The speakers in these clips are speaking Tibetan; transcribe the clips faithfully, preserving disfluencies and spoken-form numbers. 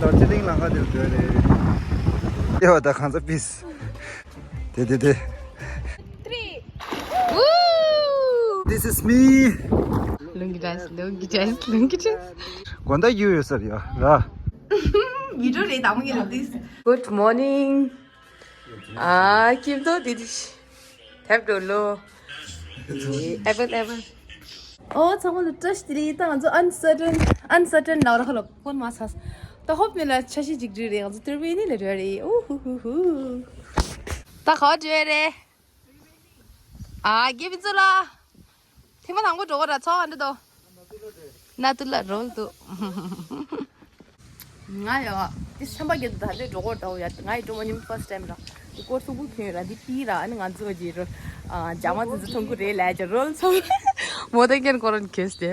དར་ཇི་ལིང་ལ་ཧ་དེར་འགྲོ་རེད། ཨེ་བ་ད་གང་ཚ་པིས། དེ་དེ་དེ། Three. Woo! This is me. ལུང་གི་ཌེན་སི། ལུང་གི་ཌེན་སི། ལུང་གི་ཌེན་སི། དགོན་བདག་ཡུ་ཡོད་ས་རེད་ཡ་ར། ཡུ་ཌོ་རེད་དམ་གི་ལ་དིས། Good morning. ཨ་ཁྱིམ་ཚང་དེ་དེ། ཐེབས་འགྲོ་ལོ། ཨེ་བལ་ཨེ་བལ། ཨོ་ཚང་མ་ལ་བཀྲ་ཤིས་བདེ་ལེགས། ད་ང་ཚོ་uncertain uncertain ལ་ར་ཁ་ལ་ཕོན་མ་ཚ། ད་ཧོབ་ནི་ལ་ཆ་ཤས་ཅིག་འགྲིག་རེད། ང་ཚོ་ཏིར་བེ་ནི་ལ་འགྲོ་རེད། ཨུ་ཧུ་ཧུ་ཧུ། ད་ག་བ་འགྲོ་རེད། ཨ་རྒྱལ་པོ་ཚོ་ལ། ཐེངས་མ་དང་པོ་འགྲོ་གོ་ར་ཚོགས་ཨ་འདི་དོ། ན་དུ་ལ་རོལ་དུ། ང་ཡ། དེ་ཤམ་པ་རྒྱལ་དུ་ད་ལོས་འགྲོ་གོ་ར་ད་འོ་ཡ། ང་ཡི་འགྲོ་མ་ཉིན་first time ར། དེ་སྐོར་སུ་བུ་ཁྱོད་ར་འདི་ཏི་ར། ཨ་ནི་ང་ཚོ་གི་རོལ། ཨ་ཇ་མ་ཙི་ཙི་ཐོང་གུ་རེད་ལས་ཀྱི་རོལ་ཚོགས། མོ་དེ་ཀན་ཀོ་རན་ཁེས་ཏེ།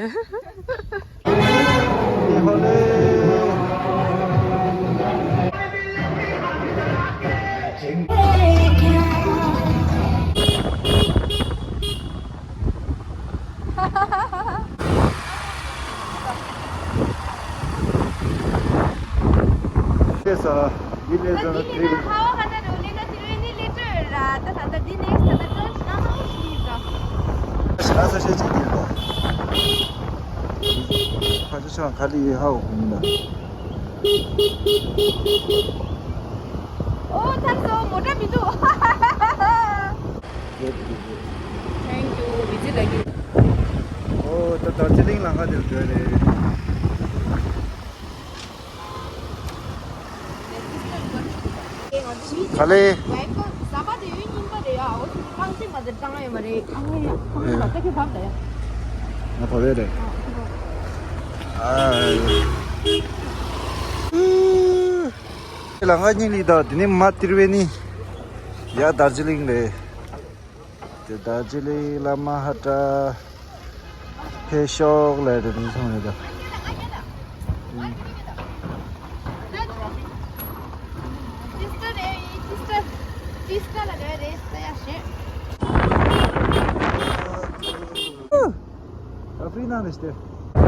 ཨོ་ཐང་སོ་མོ་ཊ་མི་འདུག Thank you. བི་ཛི་ལ་གི། ཨོ་ད་དར་ཇི་ལིང་ལ་ཧ་དེར་འགྲོ་རེད། ག་ལེ། ང་བབས་རེད། ཨ། ལ་ང་གཉིས་ལི་ད་དེ་ནི་མ་ཏིར་བེ་ནི། ཡ་དར་ཇི་ལིང་རེད། དེ་དར་ཇི་ལིང་ལ་མ་ཧ་ཏྲ། ཕེ་ཤོག་ལ་རེད་མི་སོང་རེད་ད། ཨ་ཧྥི་ན་ནི་སྟེ།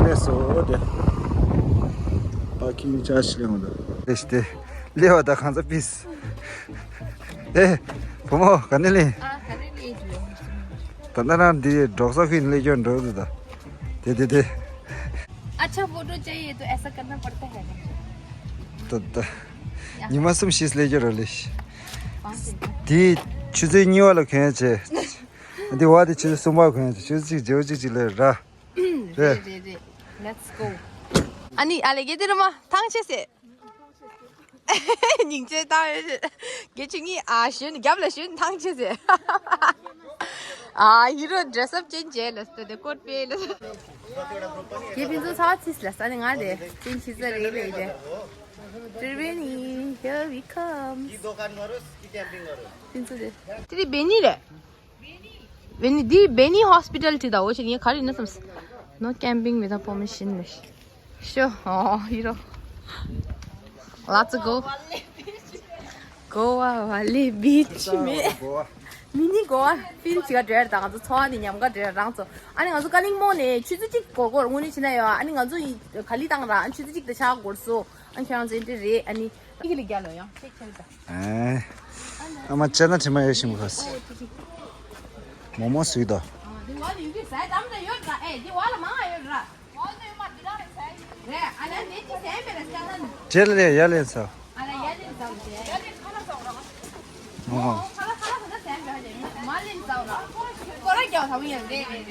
ལས་སོ་དེ། པ་ཁི་ཆ་ཤི་ལེ་མོ་ད། ལས་སྟེ། ལས་བ་ད་གང་ཚ་པིས། ཨེ། བུ་མོ་ག་ནས་ལེན། ཨ་ག་ནས་ལེན་ཞུ། ད་ནི་རང་འདི་འབྲོག་ས་ཁུལ་ནས་སླེབས་ཀྱོན་འགྲོ་འདུག་ད། དེ་དེ་དེ། अच्छा फोटो चाहिए तो ऐसा करना पड़ता है। ད་ད། ཉི་མ་གསུམ་བཞི་སླེབས་ཀྱོན་རོ་ལེ། འདི་ཆུ་ཚོད་གཉིས་པ་ལ་གོན་བྱས། འདི་བ་དེ་ཆུ་ཚོད་གསུམ་པ་གོན་བྱས། ཆུ་ཚོད་གཅིག་བརྗེ་པོ་གཅིག་གཅིག་ལས་ར། རེད་རེད་རེད། Let's go. ཨ་ནི་ཨ་ལེ་གེ་དེ་ར་མ་ཐང་ཆད་ཟེར། སྙིང་རྗེ་བཏང་ཡོད། དགེ་ཆུ་གཉིས་ཨ་ཞོན་རྒྱབ་ལ་ཞོན་ཐང་ཆད་ཟེར། ཨ་ཧི་རོ་ཌེ་རེ་སི་ཨབ་ཅན་བྱས་ལ་སྟེ་དེ་ཀོཊ་པེ་ལ། དགེ་ཕུན་ཚོགས་ཚ་བ་ཚིས་ལ་ས་ནི་ང་དེ་ཅན་ཆི་ས་རེད་ལེ་དེ། ཏྲི་ཝེ་ནི། Here we comes. ཕུན་ཚོགས་དེ། ཏྲི་བེ་ནི་རེད། བེ་ནི་འདི་བེ་ནི་ཧོ་སི་པི་ཊལ་ཊི་ད་འོ་ཞིག་ངས་ག་རེ་ཡིན་ན་བསམས། No camping without permission ལེ། ཤོ་ཨོ་ཧི་རོ། Let's go. གོ་བ་ཝ་ལེ་བི་ཆི་མེད། མི་ནི་གོ་བ་ཕིལ་ཅི་ག་འདྲེར་དང་ང་ཚོ་འཚོ་བ་ནི་ཉམས་དགའ་འདྲེར་རང་ཚོ། ཨ་ནི་ང་ཚོ་ཀ་ལིང་མོ་ནས་ཆུ་ཚོད་གཅིག་འགོར་འགོར་དངོས་གནས་བྱས་ན་ཡོད། ཨ་ནི་ང་ཚོ་ཡི་ག་ལི་བཏང་ར་ཨ་ནི་ཆུ་ཚོད་གཅིག་དང་ཕྱེད་ཀ་འགོར་སོང་། ཨ་ནི་ཁྱེད་རང་ཚོ་འདི་རེད། ཨ་ནི་ཨི་གི་ལི་རྒྱ་ལོ་ཡང་ཁྱེད་ཁྱེད་ད། ཨ་མ་ཅ་ན་དྲི་མ་ཡོད་ཤིང་ག་སི། མོ་མོ་སུས་ད། འདི་བ་ལ་ཡོད་གི་ཟས་དམ་ད་ཡོད་ར། ཨེ་འདི་བ་ལ་མང་ཡོད་ར། རེད་ཨ་ན་འདི་ཅི་ཟས་མེད་ར་ཅ་ན། ཇེ་ལ་ལེ་ཡ་ལེན་ས། ཨ་ལ་ཡ་ལེན་ས་ཇེ། ཡ་ལེན་ཁ་ལ་ས་ར། ཨོ། ཁ་ལ་ཁ་ལ་ས་ད་ཟས་མེད་ར་ཇེ། མ་ལེན་ས་ར། ཁོ་ར་རྒྱ་ཐ་བུ་ཡ་རེད་རེད་རེད།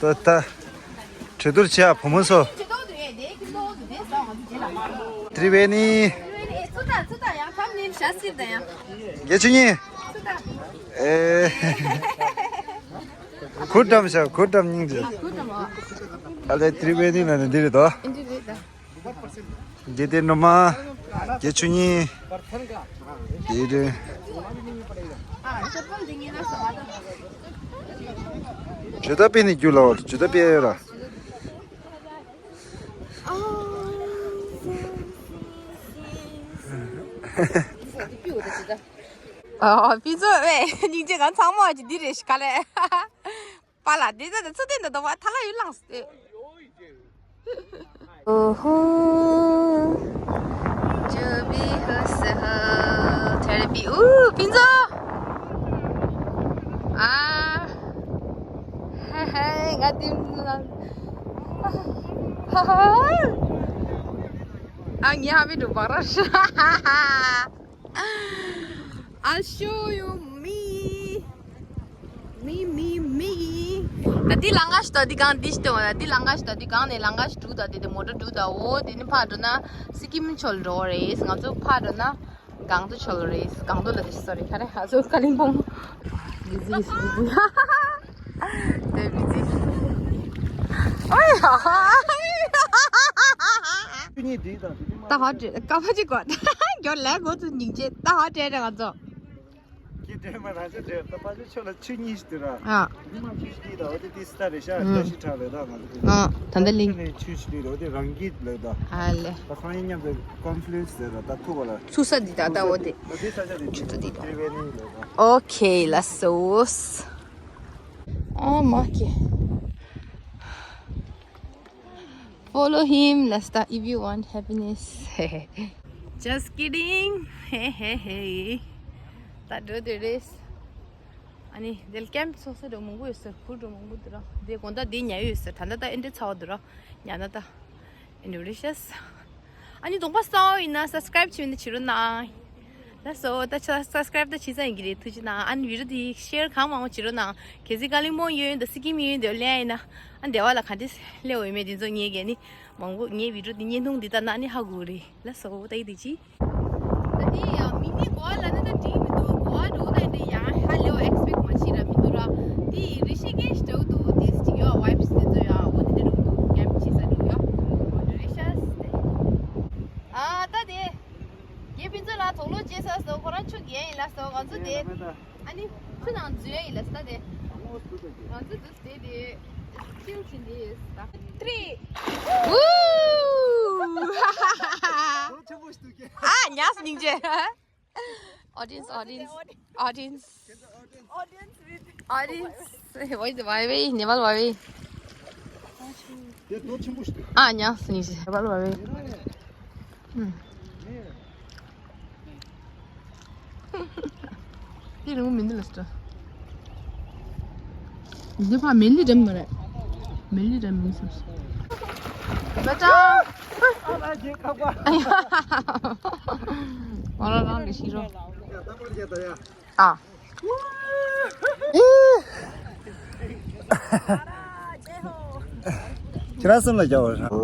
ད་ད། གྲོས་བསྡུར་བྱེད་ཨ་བུ་མོ་ཚོ། ཏྲི་ཝེ་ནི། དགེ་ཆུ་གཉིས། ཨེ། གུར་འགྲམ་བཞག་གུར་འགྲམ་སྙིང་རྗེ། ཨ་ལེ་ཏྲི་ཝེ་ནི་ལ་ནི་འདི་རེད་དོ། དགེ་དེ་ནོ་མ། དགེ་ཆུ་གཉིས། དེ་རེད། ཇུ་ཏ་པེ་ནི་རྒྱུ་ལ་བ་ཇུ་ཏ་པེ་ཡོད་ར། ཨ་ཕི་ཚོ་བས་སྙིང་རྗེ་གང་ཚང་མ་ཅི་འདི་རེད་ཤི་ག་ལེ། པ་ལ་འདི་ཚོ་ཚུལ་ལྡན་དུ་འདུག་པ་ཐ་ལ་ཡུལ་ལངས་ཏེ། ཨོ་ཧོ། ཨ་ངའི་ཧ་བི་འགྲོ་བག་ར། I'll show you me. Me, me, me. ད་འདི་ལམ་ཁ་ཞིག་ད་འདི་སྒང་འདི་ཞིག་ད་འདི་ལམ་ཁ་ཞིག་ད་འདི་སྒང་ནས་ལམ་ཁ་ཞིག་འགྲོ་ད་འདི་དེ་མོ་ཊ་འགྲོ་ད་འོ་དེ་ནི་ཕར་འགྲོ་ན་སི་ཀིམ་ཕྱོགས་ལ་འགྲོ་བ་རེད། ང་ཚོ་ཕར་འགྲོ་ན་སྒང་ཏོག་ཕྱོགས་ལ་རེད། སྒང་ཏོག་ལ་རེད། སོ་རི་ཁ་རེ་ཨ་ཚོ་ཀ་ལིང་པོང་། བི་ཛི་བི་ཛི། དེ་བི་ཛི། ཨོ་ཡ། ཆུ་གཉིས་འདི་དང་དེ་ད་ཧ་ཏྲེ་ཀ་ཕ་ཅི་གོ་ད་མགྱོགས་ལས་འགོ་ཚུགས་སྙིང་རྗེ་ད་ཧ་ཏྲེ་རེ་ང་ཚོ། ཁྱེད་དྲན་མ་རང་ཆ་དྲན་ད་ཕ་ཆུ་ཆོ་ལ་ཆུ་གཉིས་ཞིག་དེ་ར། ཨ། ཉི་མ་ཆུ་ཞིག་དེ་ད་འོ་དེ་དེ་སི་ཏ་རེ་ཤ་ཨ་ལྟ་ཞིག་ཁྲག་ལེ་ད་ང་ཚོ་དེ། ཨ། ད་འདི་ལིང་། ཆུ་ནས་ཆུ་ཞིག་དེ་ར་འོ་དེ་རང་གིས་ལེ་ད། ཨ་ལེ། ད་ཁང་ཡིན་མཉམ་དུ་ཀོན་ཕི་ལེན་སི་ཟེར་ར་ད་ཐུག་པ་ལ། ཚུགས་ས་འདི་ད་ད་འོ་དེ། ད་དེ་ས་ཆ་དེ་ཆུ་ད་དེ་ད། ཨོ་ཁེ་ལ་སོ་སི། ཨ་མ་ཁེ། Follow him, Lasta, if you want happiness. Just kidding. Hey, hey, hey. ད་འགྲོ་དེ་རེད། ཨ་ནི་དེ་ཀེམ་ཚོགས་ས་འགྲོ་མང་པོ་ཡོད་ས། གུར་འགྲོ་མང་པོ་འདུག་ར། དེ་དགོང་དག་དེ་ཉལ་ཡོད་ས། ད་ད་ད་ཨེ་འདྲ་ཚ་བ་འདུག་ར། ཉལ་ན་ད། ཨེ་འདྲ་རེད་ཤག་ཨ་ནི་གདོང་པ་སང་ཡིན་ན་སབ་སི་ཀ་རེབ་བྱེད་མི་འདི་བྱེད་རོགས་གནང་། ལགས་སོ། ད་ཆ་སབ་སི་ཀ་རེབ་ད་བྱེད་ས་ཡིན་གྱི་རེད། ཐུགས་རྗེ་གནང་། ཨ་ནི་བི་ཌི་ཡོ་འདི་ཤེར་གང་མང་བྱེད་རོགས་གནང་། གལ་སྲིད་ཀ་ལིང་པོང་ཡོད་ཡོད་འདི་སི་ཀིམ་ཡོད་ཡོད་འདི་ལེན་ཡིན་ན། ཨ་འདི་བ་ལ་ག་འདྲ་སླེབས་འོས་མེད་འདི་ཚོ་ངས་གས་ནི་མང་པོ་ངའི་བི་ཌི་ཡོ་འདི་བརྙན་ཐུང་འདི་ལྟ་ན་ནི་ཧ་གོ་རེད། ལགས་སོ། ད་ཡིན་འདི་ཅི། ད་འདི་ཡང་མི་ནི་གོ་བ་ལ་ནི་ད་འགྲིག་མི་འདུག་གོ་བ་འགྲོ་ད་འདི་ཡང་ཧ་ལས་པ་ཨེག་སི་པེག་མ་བྱེད་ར་མི་འདུག་ར། འདི་རི་ཤི་ཀེཤ་འགྲོ་འདུག་འདི་ཅི་ཡོད་ཝའིབ་སི་འདི་ཚོ་ཡང་འོ་འདི་འདི་འགྲོ་འདུག་ཀེམ་བྱེད་ས་འགྲོ་ཡོད། འོ་འདི་རི་ཤ་སི་ཏེ། ཨ་ད་དེ། ངའི་ཕུན་ཚོགས་ལ་དུག་ལོག་བྱས་ས་སོ་ཁོ་རང་ཆུ་རྒྱལ་ཡིན་ལ་སོ་ང་ཚོ་དེ། ཨ་ནི་ཆུ་ནང་འཛུལ་ཡིན་ལ་སོ་ད་དེ། ང་ཚོ་འདུག་དེ་དེ་ཅིལ་བྱེད་འདི་ཡིན་ད། ཐི་རི། ཨ་ཉལ་སྙིང་རྗེ། Audience, audience, audience. Audience with audience. Why the why way? Never why way? དེ་རྡོ་ཆེན་པོ་ཞིག་འདུག་ཨ་ཉག་སི་ནི་ཞིག་བལ་བ་བའི། ཧུམ། དེ་རིང་མི་འདི་ལ་སྟོན། འདི་ཕ་མེ་ལི་འགྲམ་མ་རེད། མེ་ལི་འགྲམ་མིན་སོང་། བ་ཏྲ། ཨ་ལ་རྗེས་ཁ་པ། ཨ་ཡ། ང་རང་རང་གི་ཤི་རོ། ཨ། ཁྱེད་རང་སེམས་ལ་རྒྱལ་བ་རེད། ཨོ།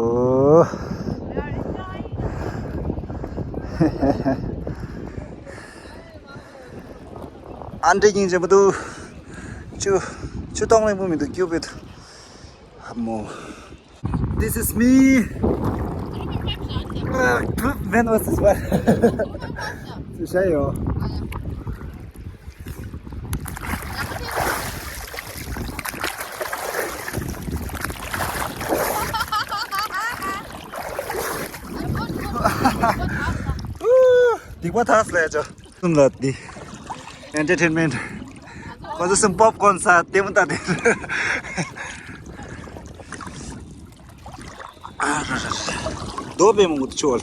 ཨ་འདྲེ་སྙིང་རྗེ་མི་འདུག་ཆུ་ཆུ་གཏོང་རིང་པོ་མི་འདུག་སྐྱུག་པོ་འདུག་ཧ་མོ། This is me. When was this one? ཞེས་ཡོད། སྡིག་པ་ཐག་ལས་ཅོ། གསུམ་ལ་འདི། Entertainment. ཁོ་ཚོ་གསུམ་པོབ་ཀོན་ཟ་ལྟད་མོ་ལྟ་དེ། རྡོ་པའི་མོ་ཆུ་བ།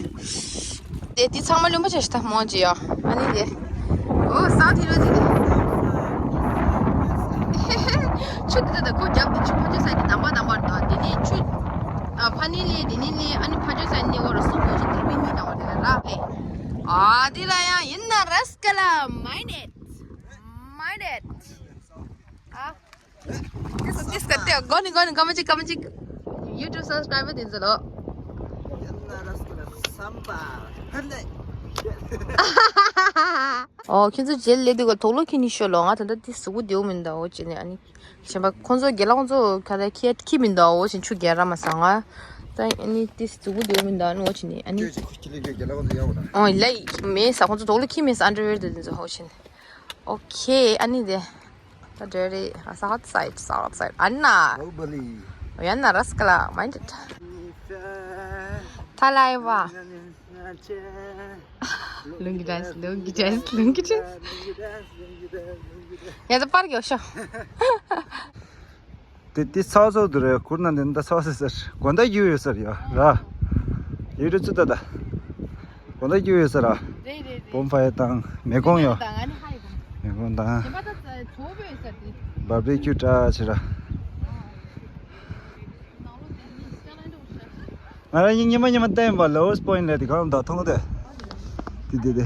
དེ་དེ་ཚང་མ་ལུང་པ་ཆེ་ཤི་ད་མོ་ཇི་ཡ། ཨ་ནི་དེ། ཨོ་ས་དེ་རོ་དེ་དེ། ཆུ་དེ་དེ་ཁོ་རྒྱབ་དེ་ཆུ་ཕ་ཆུ་ས་དེ་དམ་པ་དམ་པ་དང་དེ་ནས་ཆུ། ཕ་ནི་ལས་དེ་ནི་ལས་ཨ་ནི་ཕ་ཆུ་ས་ནི་འོ་ར་སུ་ཁོ་ཆུ་དེ་མི་ནི་དམ་པ་དེ་ལ་ར་ལས། ཨ་དེ་ལ་ཡང་ཡིན་ན་རས་ཀ་ལ་མའི་ནེད། མའི་ནེད། ཨ། This, this ཀ་ཏེ་གོ་ནི་གོ་ནི་ཀ་མ་ཅིག་ཀ་མ་ཅིག YouTube subscriber དེ་ཚོ་ལོ། ཨོ་ཁྱེད་ཚོ་རྗེས་ལས་དུས་ག་དོག་ལོ་ཁྱེད་ནི་ཤོད་ལོ། ང་ད་ལྟ་དེ་གཟུགས་པོ་བདེ་བོ་མིན་ད་འོ་ཅི་ནི་ཨ་ནི་གཞན་པ་ཁོང་ཚོ་རྒན་ལགས་ཁོང་ཚོ་ག་ལ་ཁྱེད་ཁྱི་མིན་ད་འོ་ཅི་ཆུ་རྒྱལ་ར་མ་ས་ང་ད་ཨ་ནི་དེ་གཟུགས་པོ་བདེ་བོ་མིན་ད་ཨ་ནི་འོ་ཅི་ནི་ཨ་ནི་ཁྱེད་ཀྱི་ཁྱི་ལི་རྒན་ལགས་ཁོང་ཚོ་ཡག་པོ་ད། ཨོ་ལ་མེད་ས་ཁོང་ཚོ་དོག་ལོ་ཁྱི་མེད་ས་ཨན་ཌར་ཝེར་དེ་དེ་ཚོ་འོ་ཅི་ནི། Okay, I need it. The dirty, it's outside, it's outside. Anna. Nobody. Yana Raskala, mind it. Talaiva. Lungi dance, lungi dance, lungi dance. Ya da park yosha. དེ་དེ་ཚོགས་གཙོ་དུ་རེད། ཁུར་ན་འདི་འདྲ་ཚོགས་སི་ཟེར་དགོན་བདག་རྒྱུ་ཡོད་ཟེར་ཡ་ར། ཡོད་རེད་ཚུ་ད་ད། དགོན་བདག་རྒྱུ་ཡོད་ཟེར་ར། རེད་རེད་རེད། བོམ་ཕ་ཡ་དང་མེ་ཀོང་ཡོད། དང་ཨ་ནི་ཧ་ཡི་དང་། མེ་ཀོང་དང་། ཞེན་པ་ད་ཚ་ཚོགས་པའི་ཟེར་དེ། བར་བའི་ཁྱུ་ཏྲ་ཆེ་ར། ནང་ལོ་དེ་ནི་ཤ་ལན་འགྲོ་ཤ། ང་རང་ཉིན་ཉི་མ་ཉི་མ་བསྟན་པ་lowest point ལ་དེ་གང་དང་མཐོང་དེ། དེ་དེ་དེ།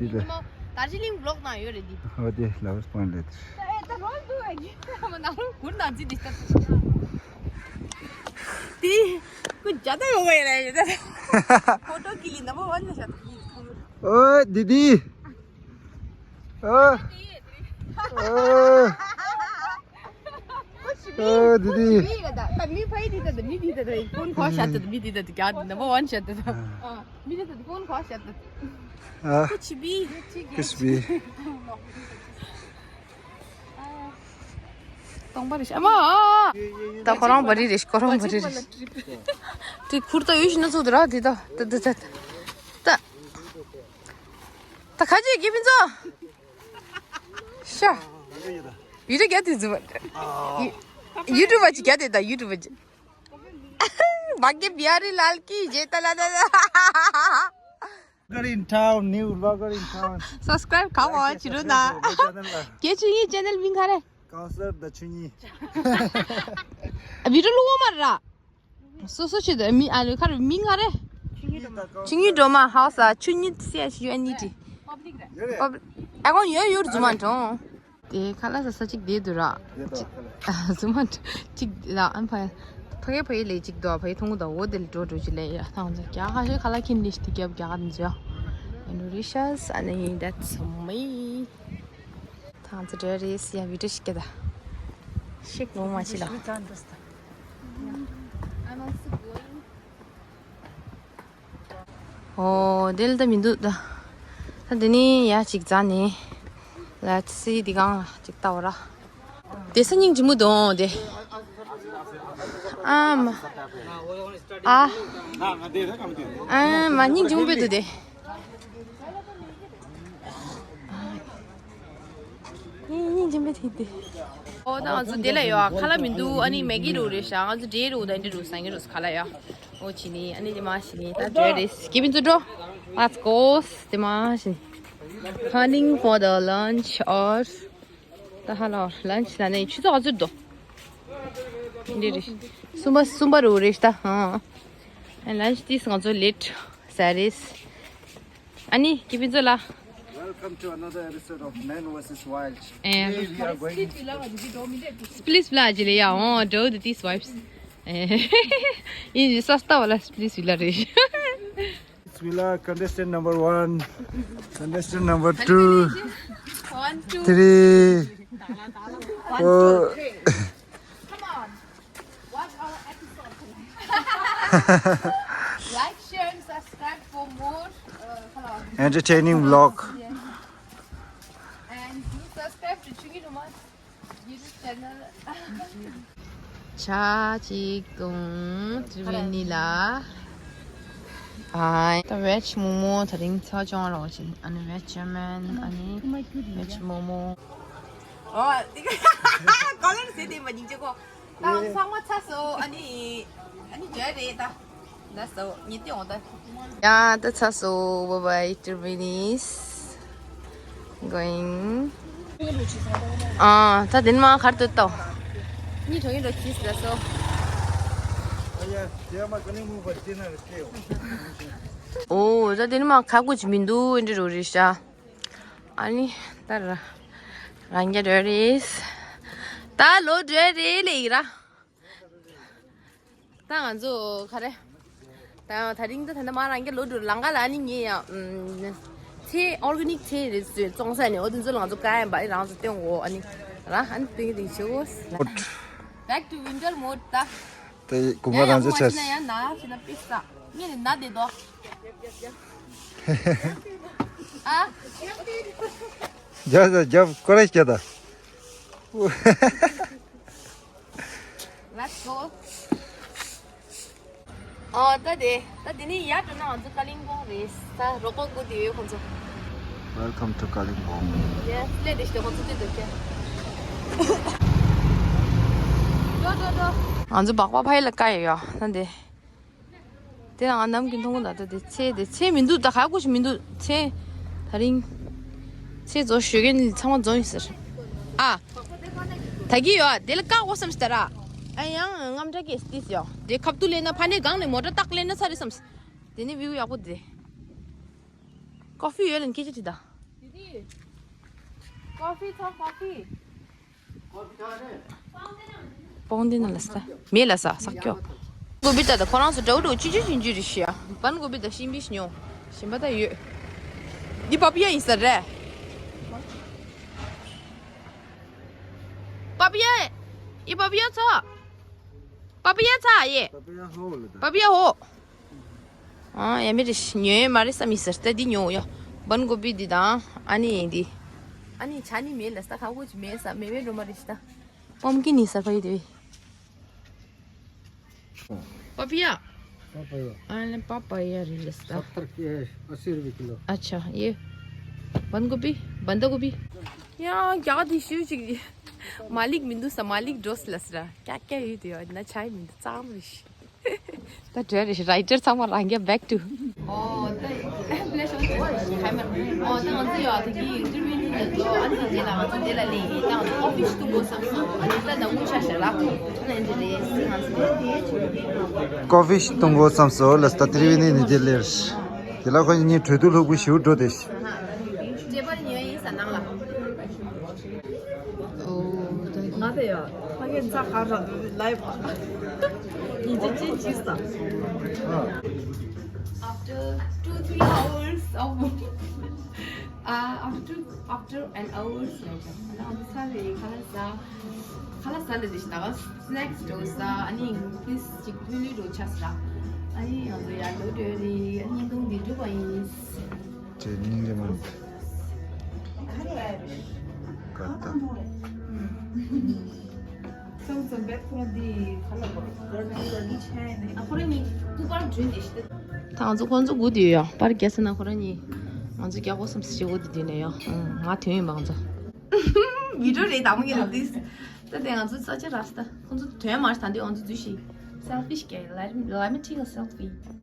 དེ་དེ། དར་ཇི་ལིང་block ནང་ཡོད་རེད་འདི། ཨོ་དེ་lowest point ལ་དེ། ད་རོལ་འདུག་ཨ་ནི། མ་ནང་རུ་གུར་ནང་ཅི་འདི་ལྟ། དེ་ཀུན་ཇ་ད་ཡོང་བ་ཡིན་ལ་ཡོད་ད། ཕོ་ཊོ་ཀི་ལི་ནམ་བར་ཝན་ལ་ཤ་ད་ཡིན། ཨོ་དེ་དེ། ཨོ། ཨོ། ཨོ་དེ་དེ། མི་ལ་ད་ད་མི་ཕ་ཡི་དེ་ད་ད་མི་དེ་ད་ད་ཀུན་ཁོ་ཤ་ད་ད་མི་དེ་ད་ད་ག་ནམ་བར་ཝན་ཤ་ད་ད། མི་དེ་ད་ད་ཀུན་ཁོ་ཤ་ད་ད། ཨ། ཀུ་ཆི་བི། ཀུ་ཆི་བི། སྟོང་པ་རེད་ཤག་ཨ་མ། ད་ཁོ་རང་བ་རི་རེད་ཤག་ཁོ་རང་བ་རི་རེད་ཤག་དེ་ཁུར་ད་ཡོད་ཤི་ན་ཚོགས་དུ་ར་དེ་ད་ད་ད་ད་ད། ད་ཁ་ཅིག་གི་ཕིན་ཚོ། ཤ། བི་ཌི་ཡོ་རྒྱ་དེ་ཟུ་བ། ཡུ་ཊུབ་པ་ཅིག་རྒྱ་དེ་ད་ཡུ་ཊུབ་པ་ཅིག་བ་གེ་བི་ཧ་རི་ལལ་ཀི་ཇེ་ཏ་ལ་ད་ད། Vlogger in town, new vlogger in town. Subscribe ག་བ་བྱེད་རོགས་གནང་། ཁྱེད་ཆུ་ཡི་ཅེ་ནལ་མིང་ག་རེ། Counselor the ཆུ་ཉི། བི་ཌི་ཡོ་ལུ་བོ་མ་ར། སོ་སོ་ཆེ་དོ་མི་ཨ་ལུ་ཁ་རུ་མིང་ག་རེ། ཆུ་ཉི་སྒྲོལ་མ་ཧའོ་ས་ཆུ་ཉི་སི་ཨེཆ་ཡུ་ཨེན་ཨི་ཊི། Public ཨ་ཁོང་ཡོད་ཡོད་རྫུ་མ་གྲོང་། དེ་ཁ་ལ་ས་ས་གཅིག་བསྡད་འདུག་ར། གཟུགས་མ་གཅིག་ལ་ཨན་ཕ་ཕ་གི་ཕ་གི་ལས་གཅིག་འདུག་ཕ་གི་མཐོང་གི་འདུག་འོ་དེ་ལ་འགྲོ་འགྲོ་གཅིག་ལས་ཡ་ཐང་ཚོ་རྒྱ་ཁ་ཤས་ཁ་ལ་ཁྱིམ་ལས་ཤིག་དེ་རྒྱབ་རྒྱ་ཁ་འདི་ཚོ་ཡ། Delicious ཨ་ནི་that's me. ཐང་ཚོ་འདྲ་རེད་ཡ་བི་ཌི་ཡོ་ཤིག་སྐད་ད་ཤིག་ངོ་མ་ཤི་ལ། I'm also going. ཨོ་དེ་ལ་ད་མི་འདུག་ད། ད་དེ་ནི་ཡ་ཅིག་འཛའ་ནི། Let's see འདི་གང་ལ་ཅིག་ལྟ་བ་ར། དེ་ས་སྙིང་རྗེ་མོ་འདུག་དེ། ཨ་མ། ཨ། ཨ་མ་སྙིང་རྗེ་མོ་དཔེ་འདུག་དེ། སྙིང་སྙིང་རྗེ་མོ་དེ་དེ། ཨོ་ད་ང་ཚོ་དེ་ལ་ཡོད་ཨ་ཁ་ལ་མི་འདུག་ཨ་ནི་མེ་གི་རུ་རེད་ཤག་ང་ཚོ་འབྲས་རུ་ད་འདི་རུ་སང་གི་རུ་ཁ་ལ་ཡོད། ཨོ་ཕྱི་ནི་ཨ་ནི་དེ་མ་ཕྱི་ནི་ད་འདྲ་རེད། སྐྱེ་ཕན་ཚོ་འགྲོ། Let's go. དེ་མ་ཕྱི་ནི། Planning for the lunch or ད་ཧ་ལ་lunch ལ་ནི་ཆུ་ཚོད་ག་ཚོད་འདུག་འདི་རེད། གསུམ་པ་གསུམ་པ་རུ་རེད་ད། ཧ། And lunch དེས་ང་ཚོ་late ཟ་རེད། ཨ་ནི་སྐྱེ་ཕན་ཚོ་ལ། Welcome to another episode of Man versus Wild. ཨེ། Today we are going Split villa ལ་ཇི་ལེ་ཡ་ཨོ་འགྲོ་the these vibes. ཨེ། ཡིན་ས་སྟ་བ་ལ་split villa རེད། Split villa contestant number one, contestant number two, one, two, three, four. Come on. Watch our episode tonight. Like, share, and subscribe for more, uh, entertaining vlog. Yes. And do subscribe to Chungi Thomas YouTube channel. ཆ་གཅིག་དང་ཏྲི་བི་ནི་ལ། ཨ་ད་veg མོག་མོག་དེ་རིང་ཚ་ཅང་རོགས་ཅིག་ཨ་ནི་veg ramen ཨ་ནི་veg མོག་མོག་ཨོ་དེ་ག་ག་ལེར་ཟེར་དེ་མ་ཉིན་ཅེ་གོ་ད་ཚང་མ་ཚ་སོ། ཨ་ནི་ཨ་ནི་འཇོལ་རེད་ད། ད་སོ་ཉི་ཏི་འོང་ད། ཡ་ད་ཚ་སོ། Bye bye, two minutes going. ཨ་ད་དེ་ནི་མ་གར་དུ་ལྟ། ཉི་གྲོང་ཡིན་འགྲོ་ཁྱིས་ད་སོ། ཨོ་ད་དེ་ནི་མ་ཁ་ཀུ་ཅི་མི་འདུག་འདི་རུ་རེད་ཤག་ཨ་ནི་ད་ར་རང་རྒྱ་འདྲ་རེད། ད་ལོ་འདྲ་རེད་ལེ་ཡིན་ར། ད་ང་ཚོ་ག་རེ། ད་ད་རིང་ད་ད་ནི་མ་རང་རྒྱ་ལོ་འདྲ་ལང་ག་ལ་ཨ་ནི་ངས་ཡང་ཚེ་organic ཚེ་རེད་ཚོད་བཙོང་ས་ནས་འོ་དེ་ཚོ་ལ་ང་ཚོ་དཀའ་ཡང་བ་རང་ཚོ་སྟོན་གོ་ཨ་ནི་ར་ཨ་ནི་སྟོན་གི་དེ་བྱེད་གོ། Back to winter mode ད། དེ་གུང་ཡ་ཡ་ཁ་རང་ཚོ་ཁོ་མ་ཆ་ཤི་ན་ཡ་ན་ཤི་ན་པི་ས་ངས་ནི་ན་དེ་དོ། ཨ། རྒྱབ་རྒྱབ་ཀོ་རེ་སྐྱེ་ད། Let's go. ཨོ་ད་དེ་ད་དེ་ནི་ཡར་འགྲོ་ན་ང་ཚོ་ཀ་ལིང་པོང་རེད། ད་རོགས་པ་སྒུག་དེ་ཡོད་ཁོང་ཚོ། Welcome to Kalimpong. Yes, ལས་དེ་ཞིག་ཁོང་ཚོ་དེ་འདུག་ཀྱང་། འགྲོ་འགྲོ་འགྲོ། ང་ཚོ་སྦག་སྦག་ཕ་ཡི་ལ་བཀག་ཡོད་ཡ་ད་དེ། དེ་ལ་ང་ནམ་རྒྱུན་མཐོང་གི་འདུག་ད་དེ་ཚེ་དེ་ཚེ་མི་འདུག་ད་ག་གུ་ཞིག་མི་འདུག་ཚེ། ད་རིང་། ཚེ་རྫོགས་ཞོད་མཁན་ཚང་མ་རྫོགས་ཡིན་ཟེར། ཨ། ད་གི་ཡོད་ཨ་དེ་ལ་བཀག་འོ་བསམ་ཞིག་ད་ར། ཨ་ཡང་རྔམ་དྲག་གི་སྟིས་ཡོ། དེ་ཁབ་ཏུ་ལེན་ན་ཕ་ནས་གང་ནས་མོ་ཊ་ཏག་ལེན་ན་ཚར་རེད་བསམ། དེ་ནི་བིའུ་ཡག་པོ་དེ། ཀོ་ཧྥི་ཡོད་ལན་ཁྱེད་ཀྱི་ད། ཀོ་ཧྥི་ཚ་ཀོ་ཧྥི། པོང་དེ་ན་ལ་ས། མེ་ལ་ས་ས་ཀྱོ། གོ་བི་ད་ད་ཁོ་རང་ཚོ་འདྲ་བོ་འདྲ་བོ་ཅི་ཅི་ཅི་ཅི་རེད་ཤི་ཡ། བན་གོ་བི་ད་ཤིང་བི་ཤི་ཉོ། ཞིམ་པ་ད་ཡོད། འདི་པ་པི་ཡ་ཡིན་ས་རེད། པ་པི་ཡ། ཡི་པ་པི་ཡ་ཚ། པ་པི་ཡ་ཚ་ཡེ། པ་པི་ཡ་ཧོ་ལ་ད། པ་པི་ཡ་ཧོ། ཨ་ཡ་མེ་རེ་ཤི་ཉོ་ཡོད་མ་རེད་ས་མི་ཟེར་ཏེ་འདི་ཉོ་ཡོ། བན་གོ་བི་འདི་དང་ཨ་ནི་འདི། ཨ་ནི་ཆ་ནི་མེད་ལ་ས་ཁ་ཁོ་ཅི་མེད་ས་མེད་མེད་འགྲོ་མ་རེད་ཤི་ད། པམ་ཀིན་ནི་ས་ཕ་ཡི་དེ་བི། པ་པི་ཡ། པ་པ་ཡ། ཨ་ནི་པ་པ་ཡ་རེད་ལ་ས་ད། सत्तर के अस्सी रुपये किलो। अच्छा ये बंद गोभी। बंद गोभी। ཡང་རྒྱ་གར་དེ་ཤུ་ཅིག་མ་ལིག་མི་འདུག་ས་མ་ལིག་འགྲོ་སི་ལ་སི་ར་ཀྱ་ཀྱ་ཡོད་དེ་ཡོད་ན་ཆ་ཡི་མི་འདུག་ཙམ་རེ་ཤི། ད་བྲེལ་རེ་ཤི་རའི་ཊར་ཚང་མ་རང་རྒྱ་back to། ཨོ་ད་ཕི་ལེ་ཤོ་ཧེ་མར། ཨོ་ད་ང་ཚོ་ཡོད་དེ་གི་ཏུར་བི་ནི་ནི་ལོ་ཨ་ནི་དེ་ལ་ང་ཚོ་དེ་ལ་ལེ་ཡི་ད་ང་ཚོ་ཨོ་ཕི་ཤི་ཏུ་གོ་སམ་སོ་ཨ་ནི་ད་ད་ངུ་ཤ་ཤ་ལ་ཁོ་ན་འདི་རེ་སི་ང་ཚོ་ཀོ་ཧྥི་ཞིག་འཐུང་དགོས་བསམ་སོང་ལ་སྟ་ཏི་རི་བི་ནི་ནི་དེ་ལེར། དེ་ལ་ཁོ་གཉིས་གྲོས་བསྡུར་ལྷུག་པོ་ཞིག་འགྲོ་དེ། སྐྱེས་པར་ཉོས་ཡིན་ས་ནང་ལ། ང་དེ་ཡ་ཕ་གི་ཚ་ག་ར་ལའི་བ་ཉིན་གཅིག་གཅིག་གཅིག་ས། After two three hours of uh, after two, after an hour's later. ང་ཚ་རེ་ཁ་ལག་ཟ། ཁ་ལག་ཟ་ལེ་དེ་ཤི་ད་ག་སི་ནེག་སི་འགྲོ་ས། ཨ་ནི་ཕི་སི་ཅིག་ཕུ་ལུ་འགྲོ་ཆ་ས། ཨ་ནི་ང་ཚོ་ཡར་ལོ་འགྲོ་རེ། ཨ་ནི་བརྙན་ཐུང་འདི་འགྲུབ་པ་ཡིན། ཅེ་སྙིང་རྗེ་མ་འདུག་ཀ་ཏ། ད་ང་ཚོ་ཁོང་ཚོ་སྒུག་དུས་ཡོད་ཡ། པར་རྒྱག་ས་ན་ཁོ་རང་གཉིས་ང་ཚོ་རྒྱག་དགོས་བསམ་ཞེ་པོ་དེ་དུས་ནས་ཡོད། ང་དོན་ཡིན་པ་ང་ཚོ། བི་ཌིའོ་རེད་དམ་གི་རེད་དེ། ད་དེ་ང་ཚོ་ས་ཆ་རག་ས་ད་ཁོང་ཚོ་དོན་མར་ད་འདི་ང་ཚོ་འཛུལ་ཤིག་སེལ་ཕི་ཞིག་རྒྱག་ལ་ལ་མི་ཁྲིད་ག་སེལ་ཕི།